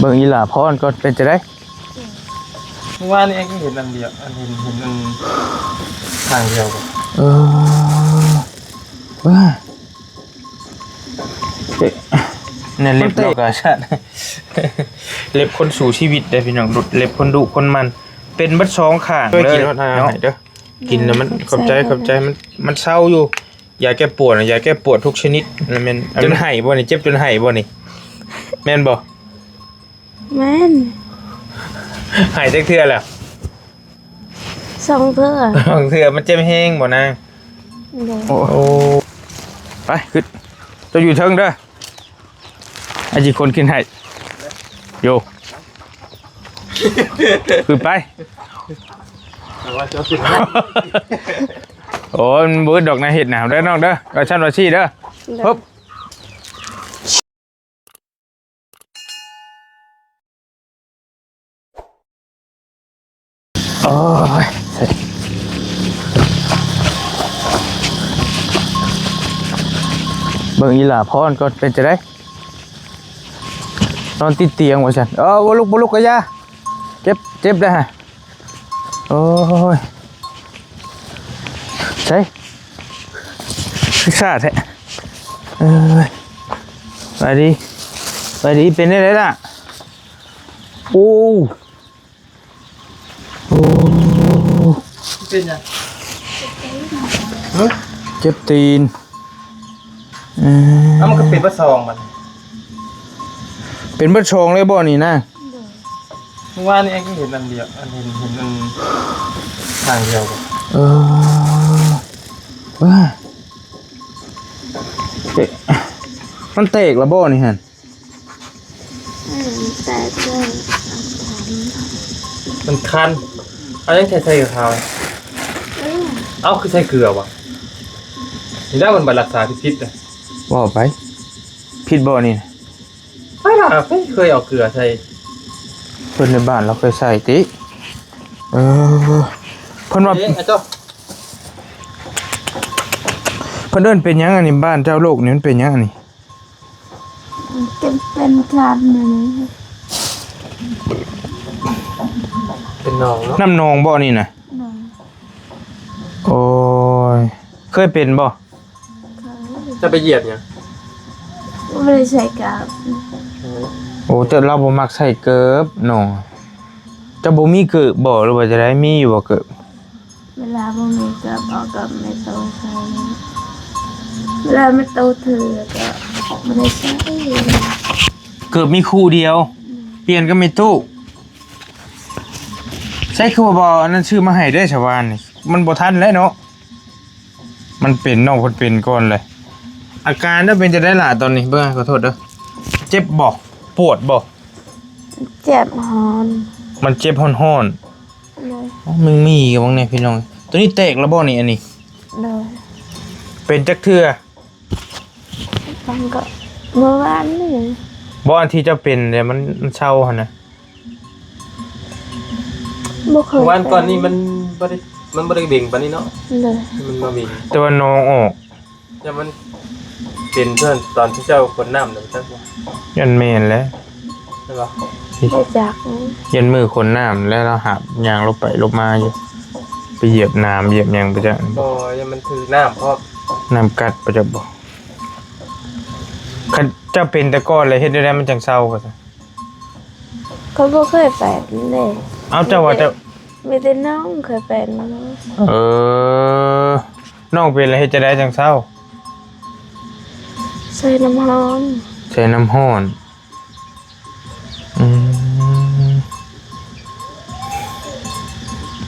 บิ่ງອີ່ຫຼ້າພອນກ່ອນ ເປັນຈັ່ງໃດ? ເມື່ອວານນີ້ເອງເຫັນອັນດຽວ ອັນເຫັນ ເຫັນອັນຂ້າງດຽວບໍ່? ເອີ ເອີ ເອີ ແນວເລັບ ມັນເຕະ ເຮົາກໍຊັ້ນ ເລັບຄົນສູ້ຊີວິດເດ້ພີ່ນ້ອງ ເລັບຄົນດຸຄົນໝັ່ນ ເປັນເບິດສອງຂ້າງເລີຍ ເອີຍ ເນາະ ກິນແລ້ວມັນ ຂອບໃຈ ຂອບໃຈ ມັນ ມັນເຊົາຢູ່. ຢາແກ້ປວດນະ ຢາແກ້ປວດທຸກຊະນິດ ແມ່ນ ຈົນໄຫ້ບໍ່ນີ້? ເຈັບຈົນໄຫ້ບໍ່ນີ້? ແມ່ນບໍ່? ແມ່ນ. ໄຫ້ຈັກເທື່ອແລ້ວ? ສອງເທື່ອ. ສອງເທື່ອ. ມັນເຈັບແຮງບໍ່ນາງ? ໂດຍ. ໂອ້ ໄປ ຂຶ້ນ ເຈົ້າຢູ່ເທິງເດີ ອ້າຍຊິຂົນຂຶ້ນໃຫ້. ໂຢ ຂຶ້ນໄປ. ໂອ້ຍ ມັນບໍ່ອຶດດອກນະ ເຮັດນະ ເດີນ້ອງເດີ ວ່າຊັ້ນວ່າຊີ້ເດີ. ໂດຍ. ຮຶບ. ໂອ້ຍ ເບິ່ງອີ່ຫຼ້າພອນກ່ອນ ເປັນຈັ່ງໃດ? ນອນຕິດຕຽງວ່າຊັ້ນ. ເອີ ບໍ່ລຸກ ບໍ່ລຸກກໍຢ່າ ເຈັບ ເຈັບໄດ້ຫັ້ນ. ໂອ້ຍ ໃສ ຄືຊ້າແທ້. ເອີຍ ສະບາຍດີ ສະບາຍດີ ເປັນຈັ່ງໃດລະ? ໂອ້ ໂອ້ ເປັນຫຍັງ? ເອີ ເຈັບຕີນ. ເອີ ເອົ້າ ມັນກໍເປັນເບິດສອງບັດນີ້ ເປັນເບິດສອງເລີຍບໍ່ນີ້ນາງ? ໂດຍ. ເມື່ອວານນີ້ເອງເຫັນອັນດຽວ ອັນເຫັນ ເຫັນອັນຂ້າງດຽວບໍ່? ເອີ ເອີ ເອະ ມັນແຕກແລ້ວບໍ່ນີ້ຫັ້ນ? ອືມ ແຕກແລ້ວ ມັນຄັນ. ເອົາຫຍັງໃສ່ ໃສ່ຂາວ? ເອີ ເອົ້າ ຄືໃສ່ເກືອວະ? ນີ້ແຫຼະມັນບັດລັກສາຜິດໆນະ. ເວົ້າໄປ ຜິດບໍ່ນີ້ນະ? ໃຜລະ ໃຜເຄີຍເອົາເກືອໃສ່? ຄົນໃນບ້ານລາວເຄີຍໃສ່ຕິ. ເອີ ເພິ່ນວ່າ ເອີ ເພິ່ນເອີ້ນເປັນຫຍັງອັນນີ້? ບ້ານເຈົ້າໂລກນີ້ມັນເປັນຫຍັງອັນນີ້? ເປັນ ເປັນຄັນ ເປັນໜອງເນາະ. ນ້ຳໜອງບໍ່ນີ້ນະ? ໜອງ. ໂອ້ຍ ເຄີຍເປັນບໍ່? ເຈົ້າໄປຢຽບຫຍັງ? ບໍ່ໄດ້ໃສ່ເກີບ. ໂອ້ ແຕ່ລາວບໍ່ມັກໃສ່ເກີບນ້ອງ. ເຈົ້າບໍ່ມີເກີບບໍ່ ຫຼືວ່າຈັ່ງໃດ? ມີຢູ່ບໍ່ເກີບ? ເວລາບໍ່ມີເກີບ ເອົາເກີບແມ່ຕູ້ໃສ່. ເວລາແມ່ຕູ້ຖືກະບໍ່ໄດ້ໃສ່. ເກີບມີຄູ່ດຽວ? ອືມ. ປ່ຽນກັບແມ່ຕູ້. ໃສຄືວ່າບໍ່ເອົາອັນນັ້ນຊື້ມາໃຫ້ເດ້ ສະຫວ່ານນີ້ ມັນບໍ່ທັນແລ້ວເນາະ. ມັນເປັນ ນ້ອງເພິ່ນເປັນກ່ອນເລີຍ. ອາການເຈົ້າເປັນຈັ່ງໃດລະຕອນນີ້? ເບິ່ງ ຂໍໂທດເດີ. ເຈັບບໍ່? ປວດບໍ່? ເຈັບຮ້ອນ. ມັນເຈັບຮ້ອນໆ. ໂດຍ. ອໍ ມັນມີຢູ່ເບິ່ງແດ່ພີ່ນ້ອງ. ໂຕນີ້ແຕກແລ້ວບໍ່ນີ້ ອັນນີ້? ໂດຍ. ເປັນຈັກເທື່ອ? ມັນກໍເມື່ອວານນີ້. ບໍ່ ອັນທີ່ເຈົ້າເປັນແລ້ວມັນ ມັນເຊົາຫັ້ນນະ? ບໍ່ເຄີຍ. ເມື່ອວານກ່ອນນີ້ມັນບໍ່ໄດ້ ມັນບໍ່ໄດ້ເບັງປານນີ້ເນາະ. ໂດຍ. ມັນມາເບັງ ແຕ່ວ່າໜອງອອກ. ແຕ່ມັນເປັນເທື່ອຕອນທີ່ເຈົ້າຂົນນ້ຳນະ ຈັກບໍ່? ຢ້ານແມ່ນແຫຼະ. ແມ່ນບໍ່? ບໍ່ຈັກ. ຢ້ານມື້ຂົນນ້ຳແລ້ວລາວຫາບຍ່າງລົບໄປລົບມາຢູ່ ໄປຢຽບໜາມຢຽບຫຍັງໄປຈັກ. ບໍ່ ຢ້ານມັນຖືກນ້ຳພ້ອມ ນ້ຳກັດໄປຈັກບໍ່? ຄັນເຈົ້າເປັນແຕ່ກ່ອນແລ້ວເຮັດແນວໃດມັນຈັ່ງເຊົາ? ຂ້ອຍບໍ່ເຄີຍເປັນເດ້. ເອົ້າ ເຈົ້າວ່າເຈົ້າ ມີແຕ່ ມີແຕ່ນ້ອງເຄີຍເປັນ. ເອີ ນ້ອງເປັນແລ້ວເຮັດຈັ່ງໃດຈັ່ງເຊົາ? ໃສ່ນ້ຳຮ້ອນ. ໃສ່ນ້ຳຮ້ອນ. ອືມ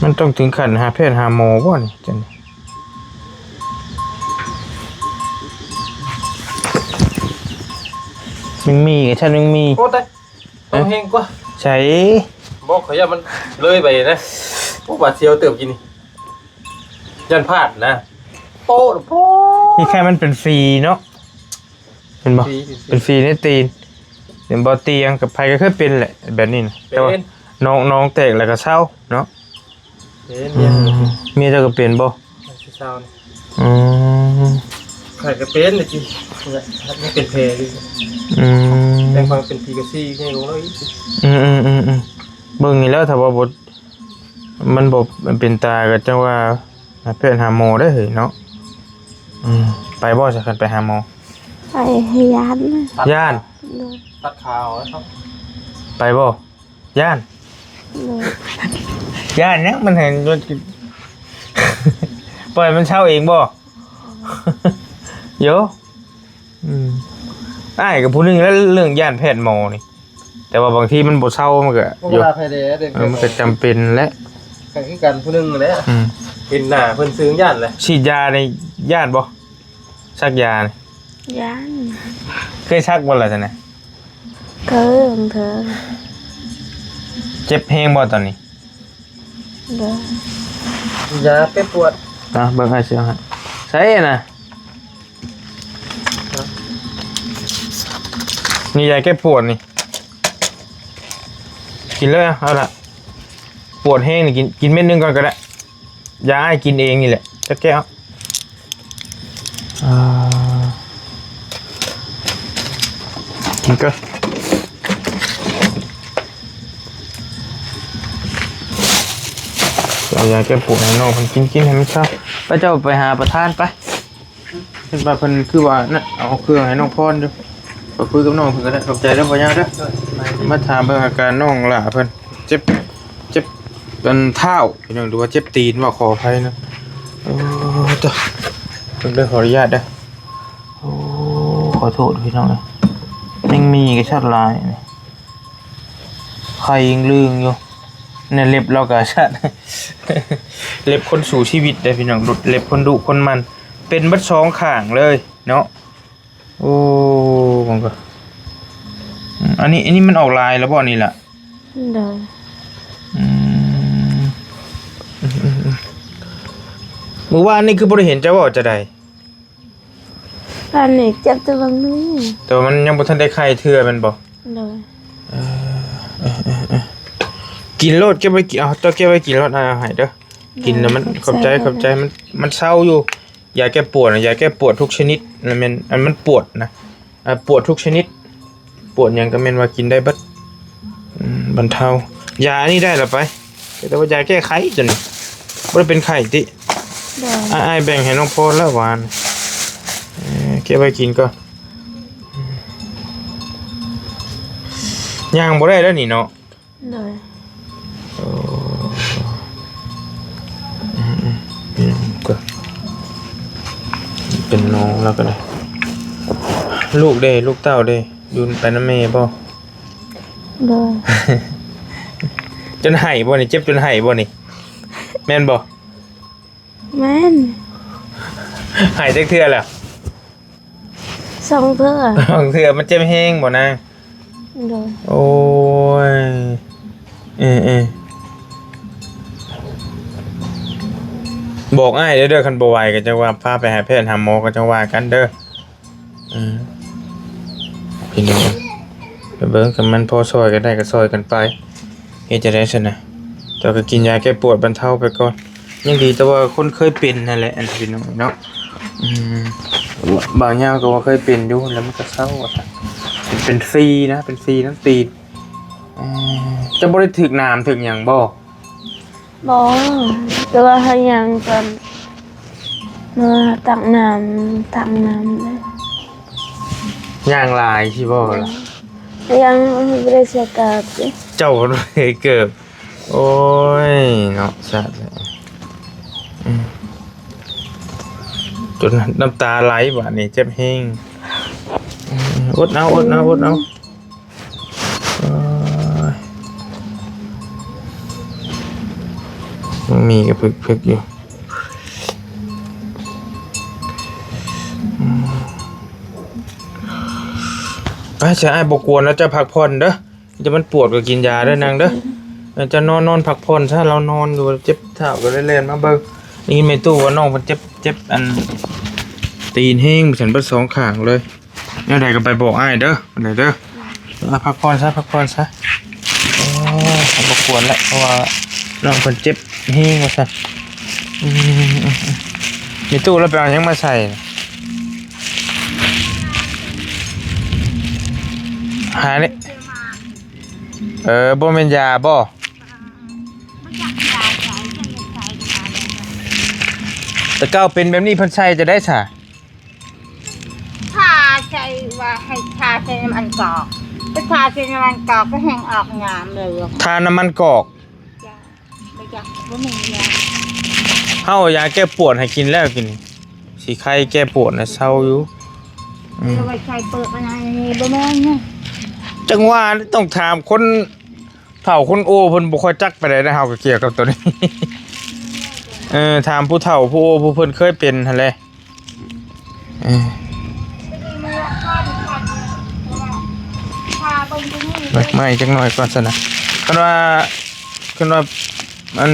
ມັນຕ້ອງເຖິງຂັ້ນຫາແພດຫາໝໍບໍ່ນີ້? ຈັ່ງນີ້ ມັນມີ ກະຊັ້ນມັນມີ. ໂອ້ ຕາຍ. ຕ້ອງແຮງກວ່າ ໃສ? ບໍ່ ຂ້ອຍຢ້ານມັນເລີຍໄປນະ. ໂອ້ ຫວາດສຽວເຕີບກິນນີ້ ຢ້ານພາດນະ. ໂປ້ ໂປ້ ນີ້ແຄ່ມັນເປັນຟຣີເນາະ ເຫັນບໍ່? ຟຣີ ເປັນຟຣີໃນຕີນ ເຫັນບໍ່? ຕຽງກັບໃຜກໍເຄີຍເປັນແຫຼະແບບນີ້ນະ ແຕ່ວ່າ ເປັນ ນ້ອງ ນ້ອງແຕກແລ້ວກໍເຊົາເນາະ. ເອີ ເມຍ ອືມ ເມຍເຈົ້າກໍເປັນບໍ່? ອືມ ອືມ ໄປ ຂ້ອຍກໍເປັນແຕ່ກີ້ ມັນເປັນແຜຢູ່. ອືມ ແຕ່ງຟັງເປັນຜີກະຊີໃຫຍ່ກວ່າເຮົາອີກ. ອືມໆໆໆ ເບິ່ງນີ້ແລ້ວ ຖ້າວ່າບໍ່ ມັນບໍ່ເປັນຕາກໍຈັ່ງວ່າຫາແພດຫາໝໍເດີ້ເຮີ້ຍເນາະ. ອືມ ໄປບໍ່ຊະ ຄັນໄປຫາໝໍ? ໄປ ຢ້ານ ຢ້ານ. ໂດຍ ຕັດຂາອອກແລ້ວເນາະ. ໄປບໍ່? ຢ້ານ ໂດຍ ຢ້ານຫຍັງ? ມັນໃຫ້ ປ່ອຍມັນເຊົາເອງບໍ່? ໂຢ ອືມ ອ້າຍກໍຜູ້ໜຶ່ງແລ້ວ ເລື່ອງຢ້ານແພດໝໍນີ້ ແຕ່ວ່າບາງທີມັນບໍ່ເຊົາ ມັນກໍ ບໍ່ວ່າໃຜແດ່ເດ້ ເອີ ມັນກໍຈຳເປັນແຫຼະ. ກໍຄືກັນຜູ້ໜຶ່ງແຫຼະ. ອືມ ເຫັນໜ້າເພິ່ນຊື່ຢ້ານແຫຼະ. ສີດຢານີ້ຢ້ານບໍ່? ສັກຢານີ້ ຢ້ານ. ເຄີຍສັກບໍ່ລະຊັ້ນນະ? ເຄີຍ ບາງເທື່ອ. ເຈັບແຮງບໍ່ຕອນນີ້? ໂດຍ ຢາແກ້ປວດ. ອ່ະ ເບິ່ງອ້າຍຊິເອົາໃຫ້. ໃສນະ? ນີ້ຢາແກ້ປວດນີ້ ກິນເລີຍ ເອົາລະ. ປວດແຮງນີ້ ກິນ ກິນເມັດໜຶ່ງກ່ອນກໍໄດ້. ຢາອ້າຍກິນເອງນີ້ແຫຼະ ຈັກແກ້ວ. ອ່າ ກິນກ່ອນ. ເອົາຢາແກ້ປວດໃຫ້ນ້ອງເພິ່ນກິນ ກິນໃຫ້ມັນເຊົາ. ໄປ ເຈົ້າໄປຫາປະທານໄປ. ເຫັນວ່າເພິ່ນຄືວ່ານະ ເອົາເຄື່ອງໃຫ້ນ້ອງພອນຢູ່. ໄປຄຸຍກັບນ້ອງເພິ່ນກໍໄດ້. ຂອບໃຈເດີ້ພໍ່ໃຫຍ່ເດີ້. ມາຖາມເບິ່ງອາການນ້ອງຫຼ້າເພິ່ນ ເຈັບ ເຈັບອັນທ້າວພີ່ນ້ອງ ຫຼືວ່າເຈັບຕີນ ເວົ້າຂໍອະໄພນະ. ໂອ້ ໂຕ ເບິ່ງເດີ້ ຂໍອະນຸຍາດເດີ້. ໂອ້ ຂໍໂທດພີ່ນ້ອງເອີຍ ຍັງມີກະຊັດຫຼາຍນີ້. ໄຂ່ຍັງເຫຼືອງຢູ່ ໃນເລັບລາວກະຊັ້ນ ເລັບຄົນສູ້ຊີວິດເດ້ພີ່ນ້ອງ ເລັບຄົນດຸຄົນໝັ່ນ ເປັນເບິດສອງຂ້າງເລີຍເນາະ. ໂອ້ ເບິ່ງກ່ອນ ອືມ ອັນນີ້ ອັນນີ້ມັນອອກລາຍແລ້ວບໍ່ນີ້ລະ? ໂດຍ ອືມ ອືມ ອືມ ອືມ ມື້ວານນີ້ຄືບໍ່ໄດ້ເຫັນເຈົ້າເວົ້າຈັ່ງໃດ? ອັນນີ້ເຈັບແຕ່ເບິ່ງນີ້ ແຕ່ວ່າມັນຍັງບໍ່ທັນໄດ້ໄຂ້ເທື່ອແມ່ນບໍ່? ໂດຍ ເອີ ເອີ ເອີ ເອີ ກິນໂລດ ເກັບໄວ້ກິນ ເອົາ ເຈົ້າເກັບໄວ້ກິນໂລດ ອ້າຍເອົາໃຫ້ເດີ້. ໂດຍ ກິນແລ້ວມັນ ຂອບໃຈ ຂອບໃຈ ຂອບໃຈ ມັນ ມັນເຊົາຢູ່. ຢາແກ້ປວດນະ ຢາແກ້ປວດທຸກຊະນິດນະ ແມ່ນ ອັນມັນປວດນະ ອ່າ ປວດທຸກຊະນິດ ປວດຫຍັງກໍແມ່ນວ່າກິນໄດ້ເບິດ ອືມ ບັນເທົາ. ຢາອັນນີ້ໄດ້ລະໄປ ແຕ່ວ່າຢາແກ້ໄຂ້ຕົວນີ້ ບໍ່ໄດ້ເປັນໄຂ້ຕິ? ໂດຍ ອ້າຍ ອ້າຍແບ່ງໃຫ້ນ້ອງພອນແລ້ວຫວານ ເອີ ເກັບໄວ້ກິນກ່ອນ. ຍ່າງບໍ່ໄດ້ແລ້ວນີ້ເນາະ. ໂດຍ ໂອ້ ອືມໆ ເປັນນ້ອງແລ້ວກໍໄດ້. ລູກເດ ລູກເຕົ້າເດ ຢູ່ໄປນຳແມ່ບໍ່? ໂດຍ ຈົນໄຫ້ບໍ່ນີ້? ເຈັບຈົນໄຫ້ບໍ່ນີ້? ແມ່ນບໍ່? ແມ່ນ ຫາຍຈັກເທື່ອແລ້ວ? ສອງເທື່ອ ສອງເທື່ອ. ມັນເຈັບແຮງບໍ່ນາງ? ໂດຍ ໂອ້ຍ ເອີໆ ບອກອ້າຍເດີ້ ຄັນບໍ່ໄຫວກໍຈັ່ງວ່າພາໄປຫາແພດຫາໝໍກໍຈັ່ງວ່າກັນເດີ້. ອືມ ພີ່ນ້ອງ ໄປເບິ່ງ ຄັນມັນພໍຊ່ອຍກັນໄດ້ກໍຊ່ອຍກັນໄປ ເຮັດຈັ່ງໃດຊັ້ນນະ? ເຈົ້າກໍກິນຢາແກ້ປວດບັນເທົາໄປກ່ອນ ຍັງດີແຕ່ວ່າຄົນເຄີຍເປັນຫັ້ນແຫຼະ ອັນພີ່ນ້ອງເນາະ. ອືມ ບ່າວຍາວກໍວ່າເຄີຍເປັນຢູ່ ແລ້ວມັນກໍເຊົາວ່າຊັ້ນ ເປັນຟຣີນະ ເປັນຟຣີນຳຕີນ. ເອີ ເຈົ້າບໍ່ໄດ້ຖືກໜາມຖືກຫຍັງບໍ່? ບໍ່ ແຕ່ວ່າເຮົາຍ່າງກ່ອນ ເມື່ອຕັກນ້ຳ ຕັກນ້ຳເດ້. ຍ່າງຫຼາຍຊິບໍ່ລະ? ຍັງບໍ່ໄດ້ໃສ່ເກີບເດ້. ເຈົ້າບໍ່ໄດ້ໃສ່ເກີບ. ໂອ້ຍ ເນາະ ຊາດແລ້ວ ອືມ ຈົນນ້ຳຕາໄຫຼບາດນີ້ ເຈັບແຮງ. ອືມ ອົດເອົາ ອົດເອົາ ອົດເອົາ. ໂອ້ຍ ຍັງມີກະເພິກໆຢູ່. ອືມ ໄປຊະ ອ້າຍບໍ່ກວນແລ້ວ ເຈົ້າພັກຜ່ອນເດີ້. ແຕ່ມັນປວດກໍກິນຢາເດີ້ນາງເດີ້. ເອີ ເຈົ້ານອນ ນອນພັກຜ່ອນຊະ ລາວນອນຢູ່ ເຈັບເທົ້າກໍເລີຍແລ່ນມາເບິ່ງ. ໄດ້ຍິນແມ່ຕູ້ວ່ານ້ອງເພິ່ນເຈັບ ເຈັບອັນ ຕີນແຮງ ວ່າຊັ້ນ ເບິດສອງຂ້າງເລີຍ. ແນວໃດກໍໄປບອກອ້າຍເດີ້ ບັດນີ້ເດີ້. ອາ ພັກຜ່ອນຊະ ພັກຜ່ອນຊະ. ໂອ້ ບໍ່ຄວນລະ ເພາະວ່ານ້ອງເພິ່ນເຈັບແຮງວ່າຊັ້ນ. ອືມ ມີຕູ້ລະໄປເອົາຫຍັງມາໃສ່? ຫານີ້ ເອີ ບໍ່ແມ່ນຢາບໍ່? ແຕ່ເກົ່າເປັນແບບນີ້ເພິ່ນໃສ່ຈັ່ງໃດຊະ? ທາໃສ່ວ່າໃຫ້ທາໃສ່ນ້ຳມັນກອກ ໄປທາໃສ່ນ້ຳມັນກອກກໍແຮ່ງອອກງາມເລີຍ. ທານ້ຳມັນກອກ? ບໍ່ຈັກ ບໍ່ແມ່ນຢາ. ເຮົາເອົາຢາແກ້ປວດໃຫ້ກິນແລ້ວກິນ ຊິໄຄແກ້ປວດນະເຊົາຢູ່. ອືມ ເອົາໄວ້ໃສ່ເປືອກອັນນັ້ນນີ້ ບໍ່ແມ່ນນະ. ຈັ່ງວ່າຕ້ອງຖາມຄົນເຖົ້າຄົນໂອ ເພິ່ນບໍ່ຄ່ອຍຈັກປານໃດນະ ເຮົາກໍກ່ຽວກັບໂຕນີ້. ເອີ ຖາມຜູ້ເຖົ້າຜູ້ໂອ ຜູ້ເພິ່ນເຄີຍເປັນຫັ້ນແຫຼະ. ເອີ ເປີກໄມ້ຈັກໜ້ອຍກ່ອນຊັ້ນນະ. ຄັນວ່າ ຄັນວ່າອັນ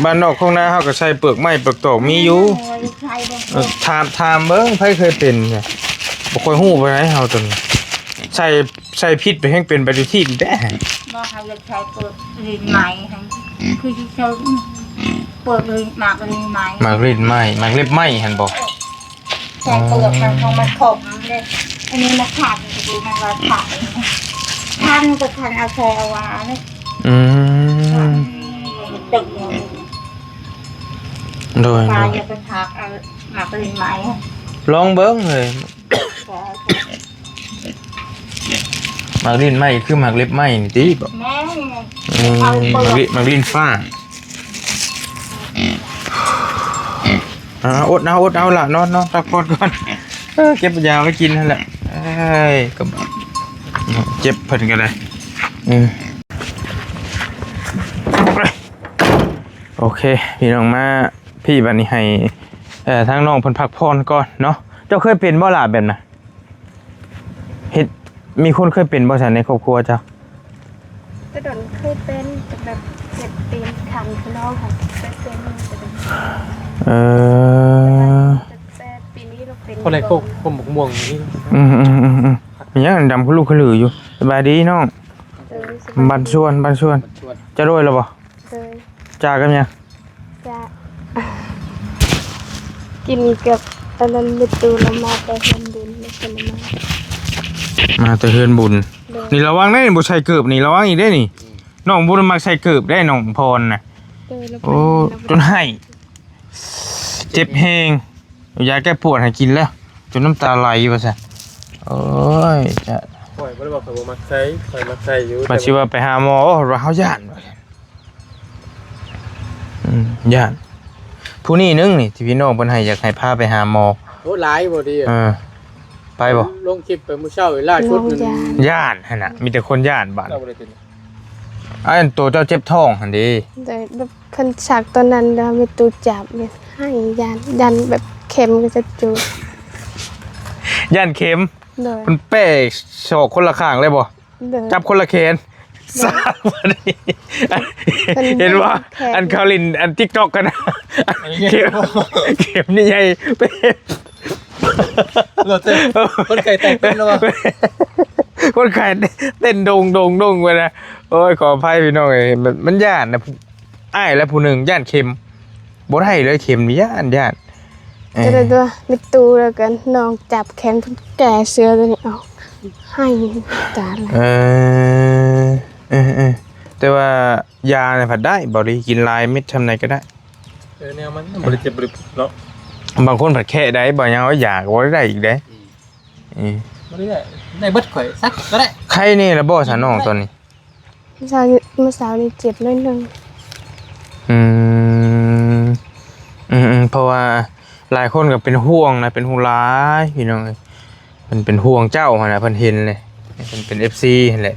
ບ້ານນອກຂອງນາເຮົາກໍໃສ່ເປືອກໄມ້ເປືອກຕອກມີຢູ່. ເອີ ຖາມ ຖາມເບິ່ງໃຜເຄີຍເປັນ. ບໍ່ຄ່ອຍຮູ້ປານໃດເຮົາຕົວນີ້ ໃສ່ ໃສ່ຜິດໄປແຮ່ງເປັນໄປທຸກທີ່ແທ້. ບໍ່ ເຮົາຢາກໃສ່ເປີກລີນໄມ້ຫັ້ນ ຄືຊິໃສ່ເປີກລີນ ໝາກລີນໄມ້ ໝາກລີນໄມ້ ໝາກເລັບໄມ້ຫັ້ນບໍ່? ໃສ່ເປືອກມັນ ຂອງມັນຂົມເດ້. ອັນນີ້ມັນຄັນ ຄືມັນວ່າຄັນ ຄັນກໍຄັນເອົາໃສ່ເອົາວ່າເດ້. ອືມ ຕຶກ ໂດຍ ປາ ໂດຍ ຢ່າໄປພັກເອົາໝາກລີນໄມ້ ລອງເບິ່ງເລີຍ. ໝາກລີນໄມ້ຄືໝາກເລັບໄມ້ນີ້ຕິ? ແມ່ນ. ອືມ ໝາກລີ ໝາກລີນຟ້າ. ອ່າ ອົດເອົາ ອົດເອົາລະ ນອນ ນອນ ພັກຜ່ອນກ່ອນ. ເອີ ເກັບຢາໄວ້ກິນຫັ້ນແຫຼະ. ເອີຍ ກໍເຈັບເພິ່ນກໍໄດ້. ເອີ ໂອເຄ ພີ່ນ້ອງ ມາ ພີ່ ບັດນີ້ໃຫ້ ເອີ ທາງນ້ອງເພິ່ນພັກຜ່ອນກ່ອນເນາະ. ເຈົ້າເຄີຍເປັນບໍ່ລະແບບນັ້ນ? ເຮັດ ມີຄົນເຄີຍເປັນບໍ່ຊັ້ນໃນຄອບຄົວເຈົ້າ? ແຕ່ດົນເຄີຍເປັນ ແຕ່ແບບເຈັບຕີນຄັນຂະນ້ອງເຮົາເຄີຍເປັນ. ເອີ ແຕ່ວ່າຕັ້ງແຕ່ປີນີ້ລາວເປັນ ຄົນໃນຄົບ ຄົບໝາກມ່ວງນີ້. ອືມໆໆໆ ມີຫຍັງດຳຄຸລຸຂະລືຢູ່. ສະບາຍດີນ້ອງ. ເອີ ສະບາຍດີ. ບ້ານຊວນ ບ້ານຊວນ. ເຈົ້າໂດຍແລ້ວບໍ່? ເອີ ຈາກັບຫຍັງ? ຈາ ກິນກັບອັນນັ້ນ ແມ່ຕູ້ລາວມາແຕ່ເຮືອນບຸນ ແລ້ວເພິ່ນມາ ມາແຕ່ເຮືອນບຸນ. ໂດຍ ນີ້ລະວັງເດ້ ບໍ່ໃສ່ເກີບນີ້ ລະວັງອີກເດ້ນີ້. ອືມ ນ້ອງບໍ່ໄດ້ມັກໃສ່ເກີບເດ້ ນ້ອງພອນນະ. ໂດຍ ໂອ້ ລາວເປັນ ຈົນໄຫ້ ເຈັບແຮງ. ເອົາຢາແກ້ປວດໃຫ້ກິນແລ້ວ ຈົນນ້ຳຕາໄຫຼວ່າຊັ້ນ. ໂອ້ຍ ຈະ ຂ້ອຍບໍ່ໄດ້ວ່າຂ້ອຍບໍ່ມັກໃສ່ ຂ້ອຍມັກໃສ່ຢູ່. ວ່າຊິວ່າໄປຫາໝໍ ວ່າເຮົາຢ້ານ ອືມ ຢ້ານ. ຜູ້ນີ້ໜຶ່ງນີ້ ທີ່ພີ່ນ້ອງເພິ່ນໃຫ້ ຢາກໃຫ້ພາໄປຫາໝໍ. ໂອ້ ຫຼາຍບໍ່ດີ. ເອີ ໄປບໍ່? ລົງຄລິບໄປມື້ເຊົ້າ ລ່າສຸດນັ້ນ ຢ້ານຫັ້ນນະ ມີແຕ່ຄົນຢ້ານບາດ. ເຈົ້າບໍ່ໄດ້ເປັນ ອັນໂຕເຈົ້າເຈັບທ້ອງຫັ້ນເດ້. ໂດຍ ແບບ ເພິ່ນສັກຕອນນັ້ນ ແລ້ວແມ່ຕູ້ຈັບ ແບບໄຫ້ຢ້ານ ຢ້ານແບບເຂັມກໍຈະຈູດ ຢ້ານເຂັມ. ໂດຍ ເພິ່ນແປສອກຄົນລະຂ້າງເລີຍບໍ່? ໂດຍ ຈັບຄົນລະແຂນ. ໂດຍ ສັກບາດນີ້ ເຫັນບໍ່? ອັນເຂົາຫຼິ້ນອັນ TikTok ກັນນະ ເຂັມ ເຂັມນີ້ໃຫຍ່ເປັນ ຄົນໄຂ້ແຕກເຕັ້ນແລ້ວບໍ່? ຄົນໄຂ້ເຕັ້ນດົງໆໆ ໄປນະ. ໂອ້ຍ ຂໍອະໄພພີ່ນ້ອງເອີຍ ມັນ ມັນຢ້ານນະ. ອ້າຍລະຜູ້ໜຶ່ງຢ້ານເຂັມ ບໍ່ໄດ້ເລີຍ ເຂັມນີ້ຢ້ານ ຢ້ານ. ເອີ ເຈົ້າໄດ້ຕົວະ ມີຕູ້ແລ້ວກໍນ້ອງຈັບແຂນເພິ່ນແກ່ເສື້ອຕົວນີ້ອອກ ໄຫ້ຕາຍ. ເອີ ເອີ ເອີ ແຕ່ວ່າຢານີ້ພັດໄດ້ ບໍ່ໄດ້ກິນຫຼາຍເມັດ ຊ່ຳໃດກໍໄດ້. ເອີ ແນວມັນບໍ່ໄດ້ເຈັບບໍ່ໄດ້ເນາະ. ບາງຄົນພັດແຄະໄດ້ ບໍ່ຫຍັງ ເອົາຢາກໍບໍ່ໄດ້ອີກເດ້. ອືມ ເອີ ບໍ່ໄດ້ ໄດ້ເບິດ ຂ້ອຍສັກກໍໄດ້. ໄຄແນ່ລະບໍ່ຊະນ້ອງຕອນນີ້? ເຊົ້າ ມື້ເຊົ້ານີ້ເຈັບໜ້ອຍໜຶ່ງ. ອືມ ອືມໆ ເພາະວ່າຫຼາຍຄົນກໍເປັນຫ່ວງນະ ເປັນຫ່ວງຫຼາຍພີ່ນ້ອງເອີຍ. ເພິ່ນເປັນຫ່ວງເຈົ້າຫັ້ນນະ ເພິ່ນເຫັນເລີຍ ເພິ່ນເປັນ ເອັຟຊີ ຫັ້ນແຫຼະ